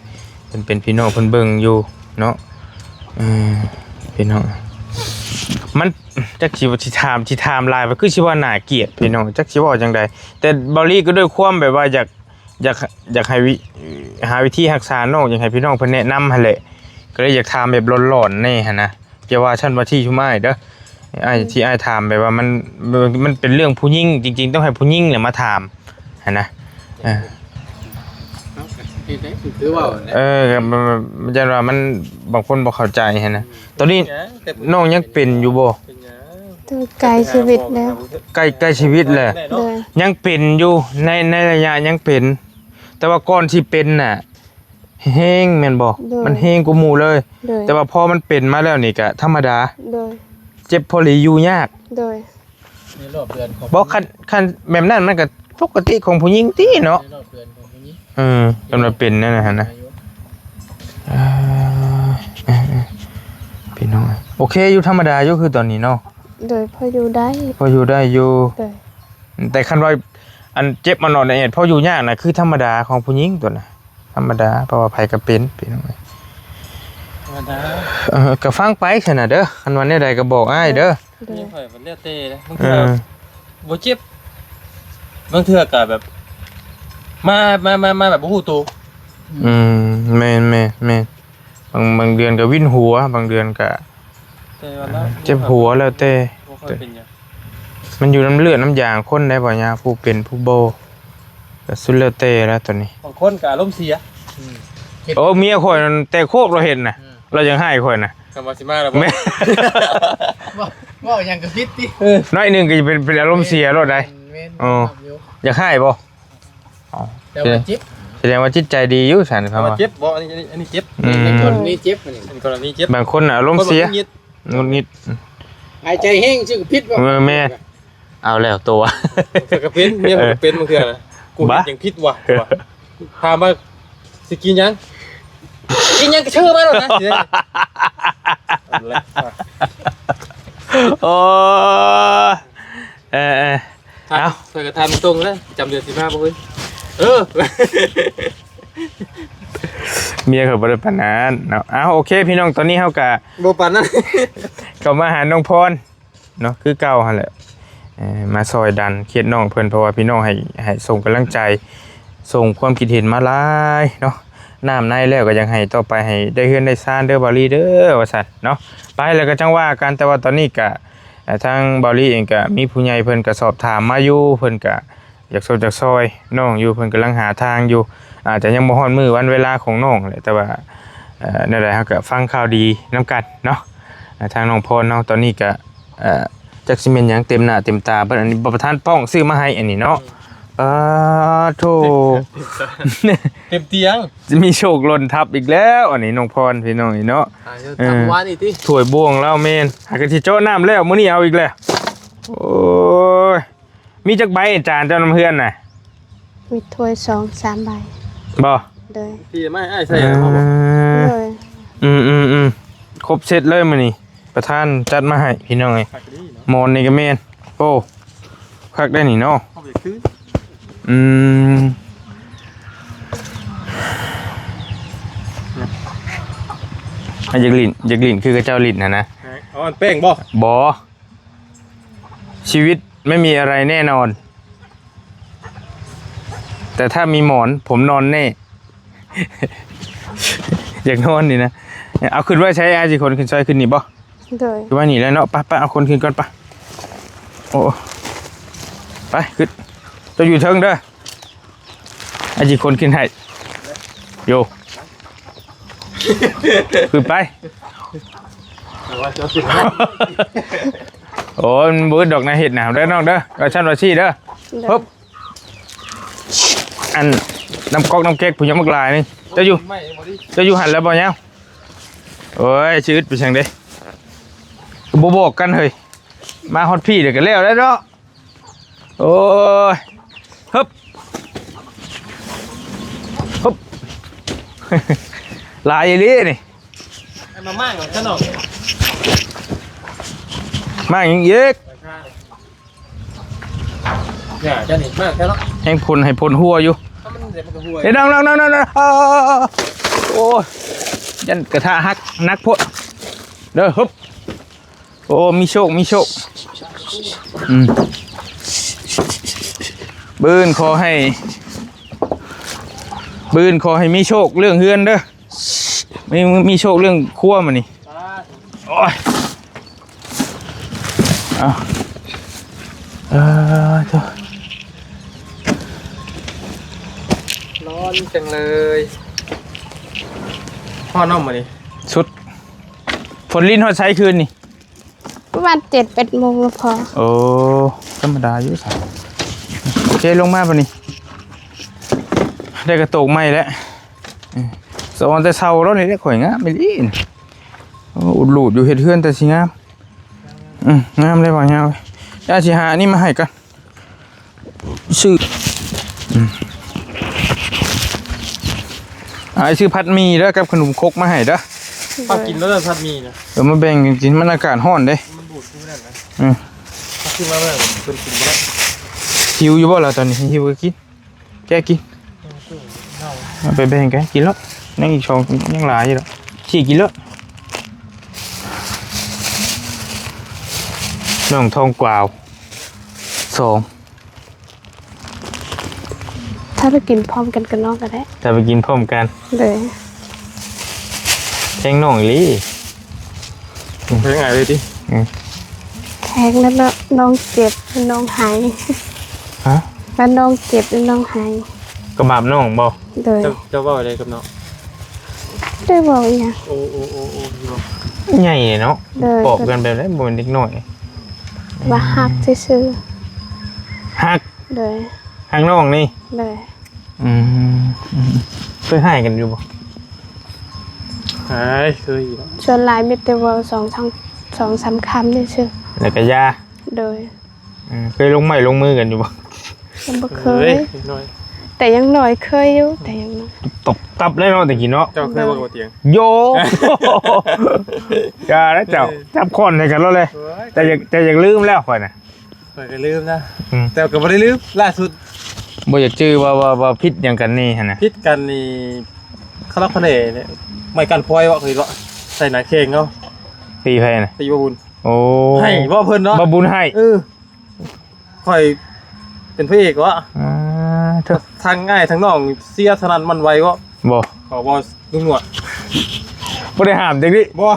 ເພິ່ນເປັນພີ່ນ້ອງ ເພິ່ນເບິ່ງຢູ່ເນາະ. ເອີ ພີ່ນ້ອງ ມັນ ຈັກຊິ ຊິຖາມ ຊິຖາມຫຼາຍ ມັນຄືຊິວ່າໜ້າກຽດພີ່ນ້ອງ ຈັກຊິເວົ້າຈັ່ງໃດ. ແຕ່ເບົາລີກໍດ້ວຍຄວາມແບບວ່າຢາກ ຢາກ ຢາກໃຫ້ວິ ຫາວິທີຮັກສານ້ອງ ຢາກໃຫ້ພີ່ນ້ອງເພິ່ນແນະນຳຫັ້ນແຫຼະ ກໍເລີຍຢາກຖາມແບບຫຼອນໆແດ່ຫັ້ນນະ. ຢ່າວ່າຊັ້ນວ່າທີ່ຊຸມອ້າຍເດີ ອ້າຍ ອືມ ທີ່ອ້າຍຖາມແບບວ່າມັນ ມັນເປັນເລື່ອງຜູ້ຍິງ ຈິງໆຕ້ອງໃຫ້ຜູ້ຍິງແຫຼະມາຖາມຫັ້ນນະ. ເອີ ເອີ ກໍມັນ ມັນ ຢ້ານວ່າມັນ ບາງຄົນບໍ່ເຂົ້າໃຈຫັ້ນນະ. ຕອນນີ້ນ້ອງຍັງເປັນຢູ່ບໍ່? ເປັນຫຍັງ? ໃກ້ ໃກ້ຊີວິດແລ້ວ ໃກ້ ໃກ້ຊີວິດແລ້ວ. ໂດຍ ຍັງເປັນຢູ່ ໃນ ໃນໄລຍະຍັງເປັນ ແຕ່ວ່າກ່ອນຊິເປັນນະ ແຮງແມ່ນບໍ່? ໂດຍ ມັນແຮງກວ່າໝູ່ເລີຍ. ໂດຍ ແຕ່ວ່າພໍມັນເປັນມາແລ້ວນີ້ກະທຳມະດາ. ໂດຍ ເຈັບພໍຫຼີຢູ່ຍາກ. ໂດຍ ໃນຮອບເດືອນຂອງ ບໍ່ ຄັນ ຄັນແບບນັ້ນມັນກະປົກກະຕິຂອງຜູ້ຍິງຕິເນາະ. ໃນຮອບເດືອນຂອງຜູ້ຍິງ. ເອີ ຄັນວ່າເປັນນັ້ນນະຫັ້ນນະ. ເອີ ເອີ ເອີ ພີ່ນ້ອງ ໂອເຄຢູ່ ທຳມະດາຢູ່ ຄືຕອນນີ້ເນາະ. ໂດຍ ພໍຢູ່ໄດ້ ພໍຢູ່ໄດ້ຢູ່. ໂດຍ ແຕ່ຄັນວ່າອັນເຈັບມານອນແອດ ພໍຢູ່ຍາກນະ ຄືທຳມະດາຂອງຜູ້ຍິງຕົວນະ ທຳມະດາ ເພາະວ່າໃຜກໍເປັນ ພີ່ນ້ອງເອີຍ. ທຳມະດາ ເອີ ກໍຟັງໄປຊັ້ນນະເດີ ຄັນວ່າແນວໃດກໍບອກອ້າຍເດີ. ໂດຍ ນີ້ຂ້ອຍມັນແລ້ວແຕ່ເດ້ ບາງເທື່ອ ເອີ ບໍ່ເຈັບ ບາງເທື່ອກໍແບບ ມາ ມາ ມາ ມາແບບບໍ່ຮູ້ໂຕ. ອືມ ແມ່ນໆໆ ບາງ ບາງເດືອນກໍວິນຫົວ ບາງເດືອນກໍ ແຕ່ວ່າລາວ ເອີ ເຈັບຫົວ ແລ້ວແຕ່ ບໍ່ຄ່ອຍເປັນຫຍັງ. ມັນຢູ່ນຳເລືອດນຳຢາງຄົນໄດ໋ ບໍ່ຍາ ຜູ້ເປັນຜູ້ບໍ່ ກໍສຸດແລ້ວແຕ່ແລ້ວຕອນນີ້. ບາງຄົນກໍອາລົມເສຍ ອືມ ໂອ້ ເມຍຂ້ອຍນັ້ນແຕກໂຄກ ລາວເຫັນນະ ອືມ ລາວຍັງຮ້າຍຂ້ອຍນະ. ຄຳວ່າຊິມາແລ້ວບໍ່ ແມ່ນ ເວົ້າ ເວົ້າຫຍັງກໍຜິດຕິ ເອີ ໜ້ອຍໜຶ່ງກໍຈະເປັນ ເປັນອາລົມເສຍໂລດໄດ໋. ແມ່ນ ອໍ ຢູ່ ຢາກຮ້າຍບໍ່? ອໍ ແຕ່ວ່າເຈັບ ສະແດງວ່າຈິດໃຈດີຢູ່ຊັ້ນ. ແຕ່ວ່າເຈັບບໍ່? ອັນນີ້ ອັນນີ້ ອັນນີ້ເຈັບ ອືມ ໃນກໍລະນີເຈັບ ອັນນີ້ ໃນກໍລະນີເຈັບ ບາງຄົນອາລົມເສຍ ງຸດຫງິດ ຫາຍໃຈແຮງຊື່ຜິດບໍ່? ເອີ ແມ່ນ ເອົາແລ້ວຕົວະ ເຂົາກໍເປັນ ເມຍເຂົາກໍເປັນບາງເທື່ອນະ ເອີ ກູເຮັດຫຍັງຜິດວະ ວ່າ ຖາມວ່າຊິກິນຫຍັງ? ກິນຫຍັງກໍເຊີມາໂລດນະ. ໂອ້ ເອີໆ ເອົາ ຂ້ອຍກໍຖາມຕົງເລີຍ ປະຈຳເດືອນສິບຫ້າບໍ່ເອີຍ? ເອີ ເມຍຂ້ອຍບໍ່ໄດ້ປານນັ້ນເນາະ. ເອົາ ໂອເຄ ພີ່ນ້ອງ ຕອນນີ້ເຮົາກໍບໍ່ປານນັ້ນ ເຂົ້າມາຫານ້ອງພອນ ເນາະ ຄືເກົ່າຫັ້ນແຫຼະ ເອີ ມາຊ່ອຍດັນເຂດນ້ອງເພິ່ນ ເພາະວ່າພີ່ນ້ອງໃຫ້ ໃຫ້ສົ່ງກຳລັງໃຈ ສົ່ງຄວາມຄິດເຫັນມາຫຼາຍເນາະ. ນ້ຳໃນແລ້ວກໍຢາກໃຫ້ຕໍ່ໄປໃຫ້ໄດ້ເຮືອນໄດ້ຊານເດີ ບ່າວລີເດີ ວ່າຊັ້ນເນາະ. ໄປແລ້ວກໍຈັ່ງວ່າກັນ ແຕ່ວ່າຕອນນີ້ກະ ເອີ ທາງບ່າວລີເອງກະມີຜູ້ໃຫຍ່ເພິ່ນກະສອບຖາມມາຢູ່ ເພິ່ນກະຢາກຊົດຢາກຊ່ອຍນ້ອງຢູ່ ເພິ່ນກຳລັງຫາທາງຢູ່ ອາດຈະຍັງບໍ່ຮອດມື້ວັນເວລາຂອງນ້ອງແຫຼະ ແຕ່ວ່າ ເອີ ແນວໃດເຮົາກໍຟັງຂ່າວດີນຳກັນເນາະ. ອ່າ ທາງນ້ອງພອນເຮົາຕອນນີ້ກະ ເອີ ຈັກຊິແມ່ນຫຍັງເຕັມໜ້າເຕັມຕາເບິດ. ອັນນີ້ບໍ່ປະທານປ້ອງຊື້ມາໃຫ້ອັນນີ້ເນາະ. ອືມ ປາໂທ ເຕັມຕຽງ ມີໂຊກຫຼົ່ນທັບອີກແລ້ວ ອັນນີ້ນ້ອງພອນ ພີ່ນ້ອງເອີຍເນາະ. ອ່າ ເອີ ຈັກວານນີ້ຕິ ຖ້ວຍບ່ວງລາວແມ່ນ ຫາກະຊິເຈາະນ້ຳແລ້ວ ມື້ນີ້ເອົາອີກແລ້ວ. ໂອ້ຍ ມີຈັກໃບຈານເຈົ້ານຳເຮືອນນະ? ມີຖ້ວຍສອງສາມໃບ. ບໍ່? ໂດຍ ທີ່ມາໃຫ້ອ້າຍໃສ່ ເອີ ເອົາບໍ່? ໂດຍ ອືມໆໆ ຄົບເຊັດເລີຍມື້ນີ້ ປະທານຈັດມາໃຫ້ພີ່ນ້ອງເອີຍ. ຄັກດີເນາະ ໝອນນີ້ກໍແມ່ນ. ໂອ້ ຄັກໄດ໋ນີ້ເນາະ. ເຮົາບໍ່ຢາກຊື້. ອືມ ອ່ະ ຢາກຫຼິ້ນ ຢາກຫຼິ້ນຄືເຂົາເຈົ້າຫຼິ້ນຫັ້ນນະ. ເອົາອັນແປ້ງບໍ່? ບໍ່. ชีวิตไม่มีอะไรแน่นอน แต่ถ้ามีหมอนผมนอนแน่ อยากนอนนี่นะ เอาขึ้นไว้ใช้ อ้ายสิขนขึ้นซอย ขึ้นนี่บ่? โดย ขึ้นมานี่แล้วเนาะ ไป ไป เอาขนขึ้นก่อน ไป โอ้ ไป ขึ้น เจ้าอยู่เทิงเด้อ อาจิคนขึ้นให้ โย ขึ้นไป โอ้ มันบ่อึดดอกนะ เฮ็ดนะ เด้อน้องเด้อ ว่าซั่นว่าซี่เด้อ โดย ปึ๊บ อัน น้ำก๊อกน้ำแก๊ก ผู้ยังบักหลายนี่ เจ้าอยู่ เจ้าอยู่หั่นแล้วบ่ยาว โอ้ย สิอึดไปซั่นเด้ บ่บอกกันเฮ้ย มาฮอดพี้เดี๋ยวก็แล้วแล้วเนาะ โอ้ย ฮึบ ฮึบ หลายอีหลีนี่ เอามาม่างก่อนซะหน่อย ม่างหยังอีก อย่า เจ้านี่ ม่างแค่เนาะ แฮงพ่นให้พ่นหัวอยู่ ถ้ามันเดี๋ยวมันก็หัว เอ้ย น้องๆๆๆๆ โอ้ย ยันกระทะหัก หนักโพด เด้อ ฮึบ โอ้ มีโชค มีโชค อืม มื้ออื่นขอให้ มื้ออื่นขอให้มีโชคเรื่องเฮือนเด้อ มี มีโชคเรื่องครัวมื้อนี้ โอ้ย เอา เออ โธ่ ร้อนจังเลย ฮ้อนเนาะมื้อนี้ สุด ฝนรินฮอดไสคืนนี่ ประมาณเจ็ดแปดโมงก็พอ โอ้ ธรรมดาอยู่ซะ โอเค ลงมาบัดนี้ ได้กระโตกใหม่แล้ว เออ ສະອອນແຕ່ເຊົ້າແລ້ວນີ້ແຫຼະ ຂ້ອຍງາມອີ່ຫຼີ. ໂອ້ ອຸດລູດຢູ່ ເຮັດເຮືອນແຕ່ຊິງາມ. ອືມ ງາມເລີຍວ່າງາມ. ດຽວຊິຫາອັນນີ້ມາໃຫ້ກ່ອນ. ຊື້ ອືມ ອ້າຍຊື້ຜັດໝີ່ເດີ ກັບຂະໜົມຄົກມາໃຫ້ເດີ. ພາກິນແລ້ວເດີ ຜັດໝີ່ນະ. ເອີ ມາແບ່ງກັນກິນ ມັນອາກາດຮ້ອນເດ້. ມັນບູດຄືນັ້ນນະ. ອືມ ເອົາຂຶ້ນມາແລ້ວເພິ່ນກິນບໍ່ໄດ້. ຫິວຢູ່ບໍ່ລະຕອນນີ້? ຫິວກໍກິນ. ແກະກິນ ເອົາໄປແບ່ງກັນກິນໂລດ. ຍັງອີກສອງ ຍັງຫຼາຍຢູ່ດອກ. ສີ່ກິນໂລດ. ນ້ອງທອງກວາວ ສອງ. ຖ້າໄປກິນພ້ອມກັນກັບນ້ອງກໍໄດ້. ຖ້າໄປກິນພ້ອມກັນ. ໂດຍ. ແພງນ້ອງອີ່ຫຼີ. ແພງອ້າຍເລີຍຕິ? ອືມ ແພງແລ້ວເນາະ ນ້ອງເຈັບ ນ້ອງໄຫ້. ຮະ? ແລ້ວນ້ອງເຈັບ ນ້ອງໄຫ້. ກະບາບນ້ອງບໍ່? ໂດຍ. ເຈົ້າ ເຈົ້າເວົ້າໄດ້ກັບນ້ອງ? ໄດ້ເວົ້າອີ່ຫຍັງ. ໂອ້ ໂອ້ ໂອ້ ໂອ້ ໃຫຍ່ເນາະ. ໂດຍ. ບອກກັນແບບໃດ ບໍ່ແມ່ນເດັກນ້ອຍ. ວ່າຮັກຊື່ໆ. ຮັກ? ໂດຍ. ຮັກນ້ອງນີ້? ໂດຍ. ອືມ ເຄີຍຮ້າຍກັນຢູ່ບໍ່? ຮ້າຍ ເຄີຍຢູ່. ສ່ວນຫຼາຍມີແຕ່ເວົ້າສອງສາມ ສອງສາມຄຳຊື່ໆ ແລ້ວກໍຢ່າ. ໂດຍ. ເອີ ເຄີຍລົງໄມ້ລົງມືກັນຢູ່ບໍ່? ຍັງບໍ່ເຄີຍ. ເອີຍ ແຕ່ຍັງນ້ອຍເຄີຍຢູ່ ແຕ່ຍັງນ້ອຍ. ຕົບຕັບເລີຍເນາະ ແຕ່ກີ້ເນາະ. ເຈົ້າເຄີຍບໍ່? ໂດຍ. ບໍ່ຕຽງ. ໂຢ ຢ່ານະເຈົ້າ. ເອີ ຈັບຄ້ອນໃສ່ກັນໂລດເລີຍ. ໂອ້ຍ ແຕ່ຢາກ ແຕ່ຢາກລືມແລ້ວຂ້ອຍນະ. ຂ້ອຍກໍລືມນະ. ອືມ ແຕ່ກໍບໍ່ໄດ້ລືມ ລ່າສຸດ. ບໍ່ຢາກຈື່ວ່າ ວ່າ ວ່າຜິດຫຍັງກັນນີ້ຫັ້ນນະ? ຜິດກັນນີ້ ຄາລັກຄະເນ ໄມ້ກ້ານພອຍເບາະ ເຄີຍເບາະ ໃສ່ໜ້າແຂ້ງເຮົາ. ຕີໃຜນະ? ຕີບ່າວບຸນ. ໂອ້ ໃຫ້ເບາະເພິ່ນເນາະ. ບ່າວບຸນໃຫ້. ເອີ ຂ້ອຍເປັນພະເອກເບາະ. ອ່າ ທາງອ້າຍທາງນ້ອງເຊຍສະນັ້ນໝັ່ນໄຫວເບາະ. ບໍ່ ເຂົາບໍ່ລຸງໜວດ ບໍ່ໄດ້ຫ້າມຈັກນິ. ບໍ່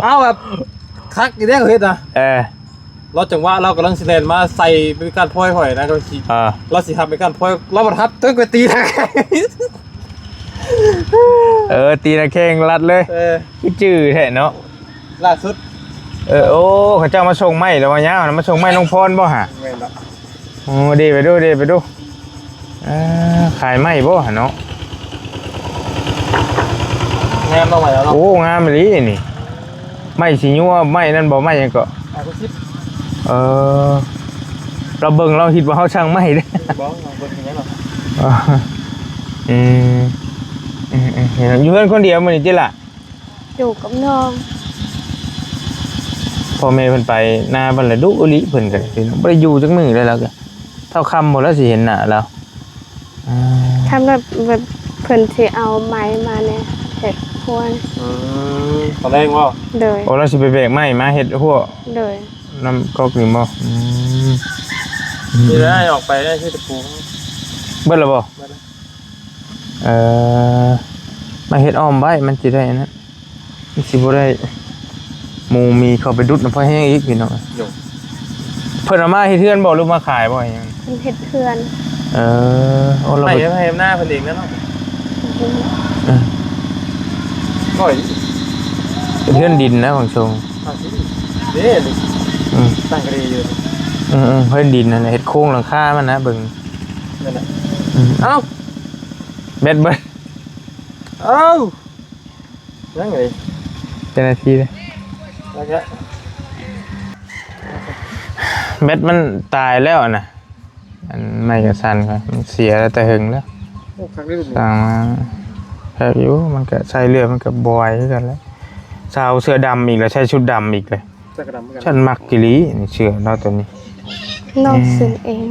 ເອົາແບບຄັກຢູ່ເດ້ເຮົາເຮັດນະ. ເອີ ລາວຈັງຫວະລາວກຳລັງຊິແລ່ນມາໃສ່ໄມ້ກ້ານພອຍຂ້ອຍນະ ລາວຊິ ອ່າ ລາວຊິຮັບໄມ້ກ້ານພອຍ ລາວບໍ່ຮັບ ເຖິງໄປຕີນະແຂ້ງ. ເອີ ຕີນະແຂ້ງລັດເລີຍ. ເອີ ຄືຈື່ແທ້ເນາະ. ລ່າສຸດ. ເອີ ໂອ້ ເຂົາເຈົ້າມາສົ່ງໄມ້ແລ້ວວ່າຍາວນະ ມາສົ່ງໄມ້ນ້ອງພອນບໍ່ຫະ? ແມ່ນລະ. ໂອ້ ເດໄປດູ ເດໄປດູ. ເອີ ຂາຍໄມ້ບໍ່ຫະເນາະ? ງາມເນາະ ໄມ້ເນາະ. ໂອ້ ງາມອີ່ຫຼີນີ້. ໄມ້ສີຍົວ ໄມ້ນັ້ນບໍ່ ໄມ້ຫຍັງເກາະ? ຫ້າສິບ. ເອີ ລາວເບິ່ງ ລາວຄິດວ່າເຮົາຊ່າງໄມ້ເດ້. ບໍ່ ເບິ່ງເປັນຫຍັງດອກ. ເອີ ອືມ ເອີ ເອີ ຢູ່ເຮືອນຄົນດຽວມື້ນີ້ຕິລະ? ຢູ່ກັບນ້ອງ. ພໍ່ແມ່ເພິ່ນໄປນາເພິ່ນລະ ດຸອີ່ຫຼີ. ເພິ່ນກໍບໍ່ໄດ້ຢູ່ຈັກມື້ເລີຍ ລາວກໍເທົ່າຄ່ຳພຸ້ນລະຊິເຫັນໜ້າລາວ. ອ່າ ຄັນແບບ ແບບເພິ່ນຊິເອົາໄມ້ມານີ້ເຮັດຮົ້ວ. ອືມ ຕອນແລງບໍ່? ໂດຍ. ໂອ້ ລາວຊິໄປແບກໄມ້ມາເຮັດຮົ້ວ. ໂດຍ. ນຳກອກນີ້ບໍ່? ອືມ ນີ້ແຫຼະ ອອກໄປໄດ້ຄືຕະປູ. ເບິດແລ້ວບໍ່? ເບິດແລ້ວ. ເອີ ມາເຮັດອ້ອມໄວ້ ມັນຊິໄດ້ອັນນັ້ນ ມັນຊິບໍ່ໄດ້ໝູ່ໝີເຂົ້າໄປດຸດນຳພະແຮງອີກ ພີ່ນ້ອງ. ໂດຍ. ເພິ່ນເອົາມາເຮັດເຮືອນບໍ່ ຫຼືມາຂາຍບໍ່ ຫຍັງ? ເພິ່ນເຮັດເຮືອນ. ເອີ ໂອ້ ລາວໄປເຮັດໄຮ່ເຮັດນາເພິ່ນເອງນະເນາະ. ເອີ ເປັນເຮືອນດິນນະ ຝັ່ງຊົງ. ເດ້ ອືມ ຕັ້ງກະດີຢູ່. ອືມໆ ເຮືອນດິນຫັ້ນແຫຼະ ເຮັດໂຄງຫຼັງຄາມັນນະ ເບິ່ງ. ນັ້ນແຫຼະ. ອືມ ເອົ້າ ແບັດເບິດ. ເອົ້າ ຍັງເອີຍ ເຈົ້າໜ້າທີ່ເດ້. ແບັດມັນຕາຍແລ້ວນະ. ອັນໄມ້ກະສັ່ນ ມັນເສຍແລ້ວແຕ່ເຫິງແລ້ວ. ໂອ້ ຄັກເດ້ ສ້າງມາ. ຄັກຢູ່ ມັນກະໃສ່ເລື່ອຍ ມັນກະບໍ່ໄຫວຄືກັນແຫຼະ. ຊາວເສື້ອດຳອີກແລ້ວ ໃສ່ຊຸດດຳອີກເລີຍ. ເສື້ອກໍດຳຄືກັນ. ສັນມັກອີ່ຫຼີນີ້ ເສື້ອເນາະໂຕນີ້. ນ້ອງ ອືມ ຊື້ເອງ.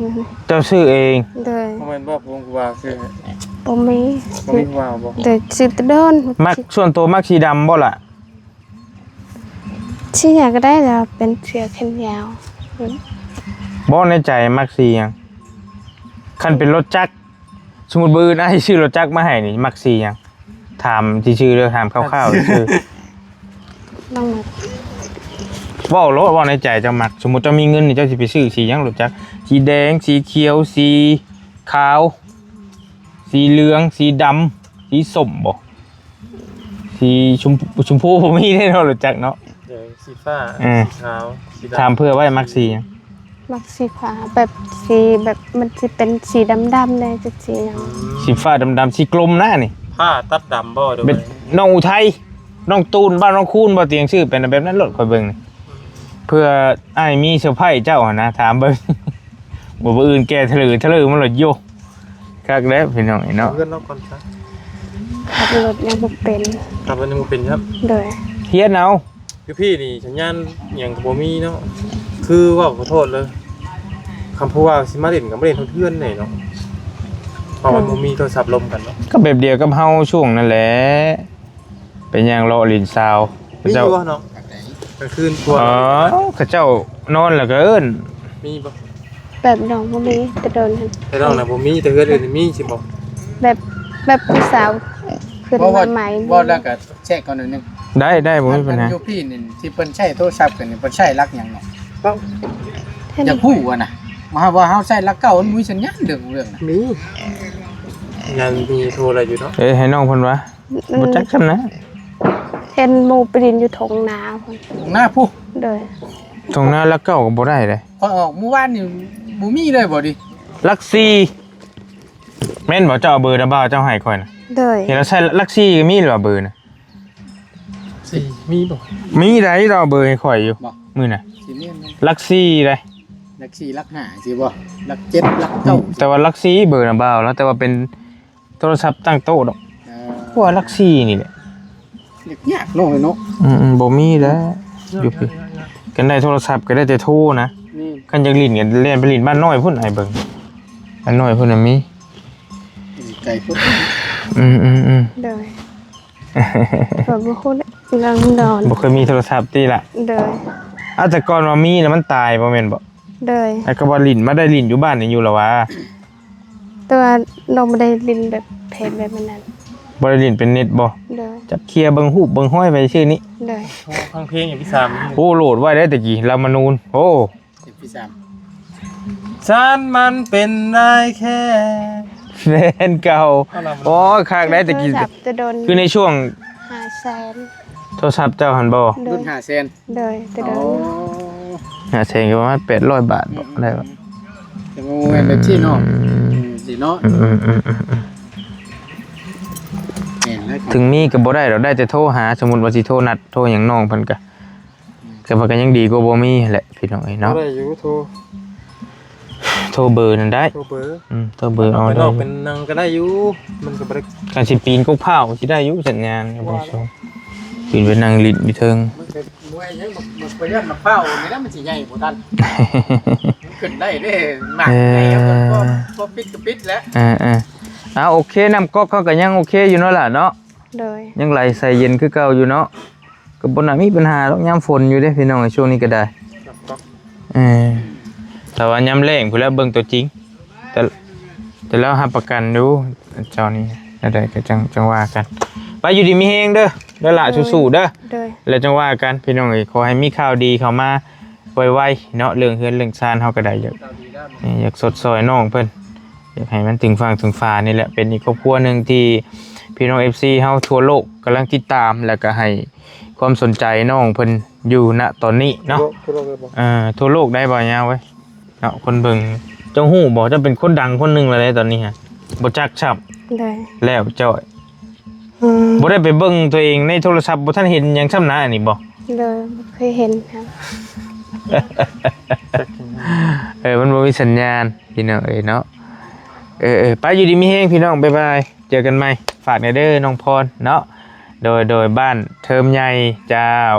ເຈົ້າຊື້ເອງ? ໂດຍ. ບໍ່ແມ່ນບໍ່ ຜູ້ວ່າຊື້ໃຫ້? ບໍ່ມີ. ບໍ່ມີຜູ້ວ່າບໍ່? ໂດຍ ຊື້ແຕ່ດົນ. ມັກ ສ່ວນໂຕມັກສີດຳບໍ່ລະ? ສີຫຍັງກໍໄດ້ ແຕ່ວ່າເປັນເສື້ອແຂນຍາວ. ບໍ່ ໃນໃຈມັກສີຫຍັງ? ຄັນເປັນລົດຈັກ ສົມມຸດມື້ອື່ນອ້າຍຊື້ລົດຈັກມາໃຫ້ນີ້ ມັກສີຫຍັງ? ຖາມຊື່ໆເດີ ຖາມຄ່າວໆຊື່. ນ້ອງມັກ. ເວົ້າໂລດ ເວົ້າໃນໃຈເຈົ້າມັກ. ສົມມຸດເຈົ້າມີເງິນນີ້ ເຈົ້າຊິໄປຊື້ສີຫຍັງລົດຈັກ? ສີແດງ ສີຂຽວ ສີຂາວ ສີເຫຼືອງ ສີດຳ ສີສົ້ມບໍ່? ສີຊົມ ຊົມພູບໍ່ມີເດ້ເນາະ ລົດຈັກເນາະ. ເອີ ສີຟ້າ ເອີ ສີຂາວ ສີດຳ. ຖາມເພື່ອໄວ້ມັກສີຫຍັງ? ມັກສີຟ້າ ແບບສີ ແບບມັນຊິເປັນສີດຳໆແດ່ ຈັກສີຫຍັງ. ອືມ ສີຟ້າດຳໆ ສີກົມນະນີ້. ຜ້າຕັດດຳບໍ່ ຫຼື ເປັນ ວ່າ ນ້ອງອຸໄທ ນ້ອງຕູນ ບ້ານນ້ອງຄູນບໍ່ ຕຽງຊື່ເປັນແບບນັ້ນໂລດ ຂ້ອຍເບິ່ງນີ້ ເພື່ອອ້າຍມີເຊີໄພຣສ໌ເຈົ້າຫັ້ນນະ ຖາມເບິ່ງ. ບໍ່ ມື້ອື່ນແກ່ທະເລີທະເລີມາໂລດໂຍ. ຄັກແລ້ວພີ່ນ້ອງເອີຍເນາະ. ເຮືອນເຮົາກ່ອນຊະ. ຂັບລົດຍັງບໍ່ເປັນ. ຂັບລົດຍັງບໍ່ເປັນຄັບ. ໂດຍ. ຮຽນເອົາ. ຢູ່ພີ້ນີ້ສັນຍານຫຍັງກໍບໍ່ມີເນາະ. ຄືເວົ້າຂໍໂທດເລີຍ ຄຳຜູ້ວ່າຊິມາຫຼິ້ນກໍມາຫຼິ້ນຮອດເຮືອນແດ່ເນາະ ເພາະມັນ ໂດຍ ບໍ່ມີໂທລະສັບລົມກັນເນາະ. ກໍແບບດຽວກັບເຮົາຊ່ວງນັ້ນແຫຼະ. ໄປຍ່າງເລາະຫຼິ້ນຊາວ ມີຢູ່ບໍ່ນ້ອງ? ກາງຄືນພວກ ອໍ ເຂົາເຈົ້ານອນແລ້ວກໍເອີ້ນ. ມີບໍ່? ແບບນ້ອງບໍ່ມີ ແຕ່ດົນຫັ້ນ. ແຕ່ນ້ອງນະບໍ່ມີ ແຕ່ເຮືອນອື່ນມີຊິບໍ່? ແບບ ແບບຜູ້ສາວຂຶ້ນມາໃໝ່ ເວົ້າແລ້ວກໍແຊກກ່ອນໜ້ອຍໜຶ່ງ. ໄດ້ ໄດ້ ບໍ່ມີປັນຫາ. ຢູ່ພີ້ນີ້ທີ່ເພິ່ນໃຊ້ໂທລະສັບກັນນີ້ ເພິ່ນໃຊ້ຫຼັກຫຍັງເນາະ? ຢາກຮູ້ຫັ້ນນະ ວ່າ ວ່າເຮົາໃຊ້ຫຼັກເກົ້າ ມັນມີສັນຍານເລື່ອງ ເລື່ອງນະ. ມີ ຍັງມີໂທໄດ້ຢູ່ເນາະ. ເອີ ໃຫ້ນ້ອງເພິ່ນວ່າ ອືມ ບໍ່ຈັກສ່ຳນະ. ເຫັນໝູ່ໄປຫຼິ້ນຢູ່ທົ່ງນາພຸ້ນ. ທົ່ງນາພຸ້ນ? ໂດຍ. ທົ່ງນາຫຼັກເກົ້າກໍບໍ່ໄດ້ເດ້. ຂ້ອຍອອກມື້ວານນີ້ບໍ່ມີເລີຍບໍ່ດິ? ຫຼັກສີ່ ແມ່ນບໍ່? ເຈົ້າເອົາເບີນະບ່າວເຈົ້າໃຫ້ຂ້ອຍນະ. ໂດຍ. ເຫັນລາວໃຊ້ຫຼັກສີ່ກໍມີຫຼືວ່າເບີນະ? ສີ່ ມີບໍ່? ມີໃດ ລາວເບີໃຫ້ຂ້ອຍຢູ່ ບໍ່? ມື້ນະ. ສີ່ ມີ ມີ. ຫຼັກສີ່ໃດ. ຫຼັກສີ່ ຫຼັກຫ້າ ຊິບໍ່? ຫຼັກເຈັດ ຫຼັກເກົ້າ. ອືມ ແຕ່ວ່າຫຼັກສີ່ເບີນະບ່າວລາວ ແຕ່ວ່າເປັນ ໂທລະສັບຕັ້ງໂຕະດອກ. ເອີ ພວກຫຼັກສີ່ນີ້ແຫຼະ ຍາກເນາະ ເນາະ. ອືມໆ ບໍ່ມີແລ້ວຢູ່ພີ້. ຄັນໄດ້ໂທລະສັບກໍໄດ້ແຕ່ໂທນະ. ແມ່ນ. ຄັນຢາກຫຼິ້ນກໍແລ່ນໄປຫຼິ້ນບ້ານນ້ອຍພຸ້ນ ໃຫ້ເບິ່ງ ບ້ານນ້ອຍພຸ້ນນະມີ. ໄກພຸ້ນ. ອືມໆໆ ໂດຍ. ກໍບໍ່ຮູ້ແຫຼະ ນອນ ບໍ່ເຄີຍມີໂທລະສັບຕິລະ. ໂດຍ. ອາ ແຕ່ກ່ອນວ່າມີນະ ມັນຕາຍບໍ່ແມ່ນບໍ່? ໂດຍ. ແລ້ວກໍວ່າຫຼິ້ນ ມາໄດ້ຫຼິ້ນຢູ່ບ້ານນີ້ຢູ່ລະຫວາ? ແຕ່ວ່ານ້ອງບໍ່ໄດ້ຫຼິ້ນແບບເພຈແບບນັ້ນ. ບໍ່ໄດ້ຫຼິ້ນເປັນເນັດບໍ່? ໂດຍ. ຈັບເຄຍເບິ່ງຮູບເບິ່ງຮອຍໄປຊື່ນີ້. ໂດຍ. ໂອ້ ຟັງເພງ ເອັມພີສາມ ໂອ້ ໂຫຼດໄວ້ໄດ້ແຕ່ກີ້ ລາມະນູນ. ໂອ້ ເອັມພີສາມ ສັນມັນເປັນໄດ້ແຄ່ແຟນເກົ່າ. ໂອ້ ຄັກໄດ້ແຕ່ກີ້ ຄືໃນຊ່ວງຫ້າແສນ. ໂທລະສັບເຈົ້າຫັ້ນບໍ່? ໂດຍ. ລຸ້ນຫ້າແສນ. ໂດຍ ແຕ່ ອໍ ເດີນ ຫ້າແສນກໍປະມານແປດຮ້ອຍບາດບໍ່ ອືມ ໄດ້ບໍ່? ແຕ່ວ່າບໍ່ແມ່ນແບບຊີ້ເນາະ ອືມ ອືມ ຊິເນາະ ອືມໆ ແມ່ນແລ້ວ ເຖິງມີກໍບໍ່ໄດ້ດອກ ໄດ້ແຕ່ໂທຫາ ສົມມຸດວ່າຊິໂທນັດ ໂທຫຍັງນ້ອງເພິ່ນກະ ອືມ ແຕ່ວ່າກໍຍັງດີກວ່າບໍ່ມີຫັ້ນແຫຼະ ພີ່ນ້ອງເອີຍເນາະ ໄດ້ຢູ່ໂທ ໂທເບີນັ້ນໄດ້ ໂທເບີ ອືມ ໂທເບີ ເອົາ ເອົາໄປ ໄດ້ ລອກເປັນນາງກໍໄດ້ຢູ່ ມັນກໍບໍ່ໄດ້ ຄັນຊິປີນກົກພ້າວຊິໄດ້ຢູ່ ສັນຍານກໍບໍ່ສົ່ງ ປີນໄປນັ່ງຫຼິ້ນຢູ່ເທິງ ມັນກໍບໍ່ໃຫ້ຫຍັງ ມັນ ມັນໄປຢ້ານໝາກພ້າວນີ້ນະ ມັນຊິໃຫຍ່ບໍ່ທັນ ມັນຂຶ້ນໄດ້ເດ້ ໝາກໃຫຍ່ ເອີ ກໍ ກໍປິດກໍປິດແຫຼະ ເອີໆ ເອົາ ໂອເຄ ນ້ຳກັອກເຮົາກໍຍັງໂອເຄຢູ່ເນາະຫຼ້າເນາະ ໂດຍ ຍັງໄຫຼໃສເຢັນຄືເກົ່າຢູ່ເນາະ ກໍບໍ່ໜ້າມີບັນຫາດອກ ຍາມຝົນຢູ່ເດ້ພີ່ນ້ອງ ຊ່ວງນີ້ກໍໄດ້ ເອີ ແຕ່ວ່າຍາມແລ້ງພຸ້ນແຫຼະເບິ່ງຕົວຈິງ ແຕ່ ແຕ່ລາວຮັບປະກັນຢູ່ ເຈົ້ານີ້ ແນວໃດກໍຈັ່ງ ຈັ່ງວ່າກັນ ໄປ ຢູ່ດີມີແຮງເດີ ເດີຫຼ້າ ໂດຍ ສູ້ໆເດີ ໂດຍ ແລ້ວຈັ່ງວ່າກັນ ພີ່ນ້ອງເອີຍ ຂໍໃຫ້ມີຂ່າວດີເຂົ້າມາໄວໆເນາະ ເລື່ອງເຮືອນເລື່ອງຊານເຮົາກໍໄດ້ ຢາກ ຢາກຊົດຊ່ອຍນ້ອງເພິ່ນ ຢາກໃຫ້ມັນເຖິງຝັ່ງເຖິງຝານີ້ແຫຼະ ເປັນອີກຄອບຄົວໜຶ່ງທີ່ພີ່ນ້ອງເອັຟຊີເຮົາທົ່ວໂລກກຳລັງຕິດຕາມ ແລ້ວກໍໃຫ້ຄວາມສົນໃຈນ້ອງເພິ່ນຢູ່ນະຕອນນີ້ເນາະ ທົ່ວໂລກ ທົ່ວໂລກເລີຍບໍ່? ເອີ ທົ່ວໂລກໄດ້ບໍ່ຍາວເວີຍ ເນາະ ຄົນເບິ່ງ ເຈົ້າຮູ້ບໍ່ ເຈົ້າເປັນຄົນດັງຄົນໜຶ່ງແລ້ວເດ້ຕອນນີ້ຮະ ບໍ່ຈັກຊ້ຳ ໂດຍ ແລ້ວເຈົ້າ ອືມ ບໍ່ໄດ້ໄປເບິ່ງຕົວເອງໃນໂທລະສັບ ບໍ່ທັນເຫັນຫຍັງຊ້ຳນະ ອັນນີ້ບໍ່? ໂດຍ ບໍ່ເຄີຍເຫັນ ເອີ ມັນບໍ່ມີສັນຍານ ພີ່ນ້ອງເອີຍເນາະ ເອີໆ ໄປ ຢູ່ດີມີແຮງພີ່ນ້ອງ ບາຍບາຍ ເຈີກັນໃໝ່ ຝາກແດ່ເດີນ້ອງພອນເນາະ ໂດຍ ໂດຍ ບ້ານເທີມໃຫຍ່ ເຈົ້າ.